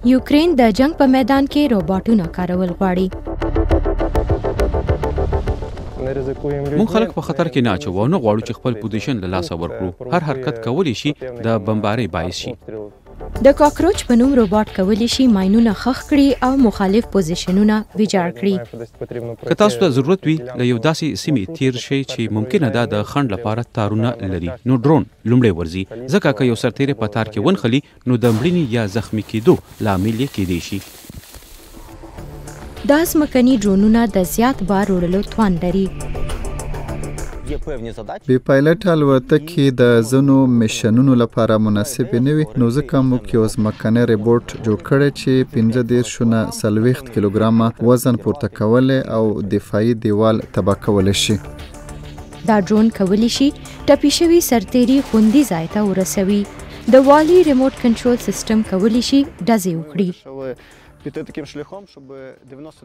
یوکرین د جنګ په میدان کې روباټونه کارول غواړي. موږ خلک په خطر کې نه اچوو او نه غواړو چې خپل پوزیشن له لاسه ورکړو. هر حرکت کولی شي د بمبارۍ باعث شي. د کاکروچ په نوم روباټ کولی شي ماینونه ښخ کړي او مخالف پوزیشنونه ویجاړ کړي. که تاسو ته ضرورت وي له یو داسې سیمې تیر شئ چې ممکنه ده د خنډ لپاره تارونه لري، نو ډرون لومړی ورځي، ځکه که یو سرتیری په تار کې ونښلي نو د مړینې یا زخمي کیدو لامل یې کیدی شي. دا ځمکني ډرونونه د زیات بار وړلو توان لري. بې پایلټه الوتکې د ځینو مشنونو لپاره مناسبې نه وي، نو ځکه موږ یو ځمکنی روبوټ جوړ کړی چې 35 نه 40 کیلوګرامه وزن پورته کولی او دفاعي دیوال تباه کولی شي. دا ډرون کولی شي ټپي شوي سرتیري خوندي ځای ته ورسوي. د والي ریموټ کنټرول سیستم کولی شي ډزې وکړي.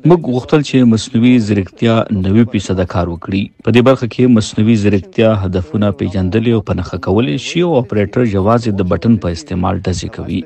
موږ غوښتل چې مصنوعي ځیرکتیا 90% کار وکړي. په دې برخه کې مصنوعي ځیرکتیا هدفونه پیژندلی او په نښه کولی شي، او اپریټر یوازې د بټن په استعمال ډزې کوي.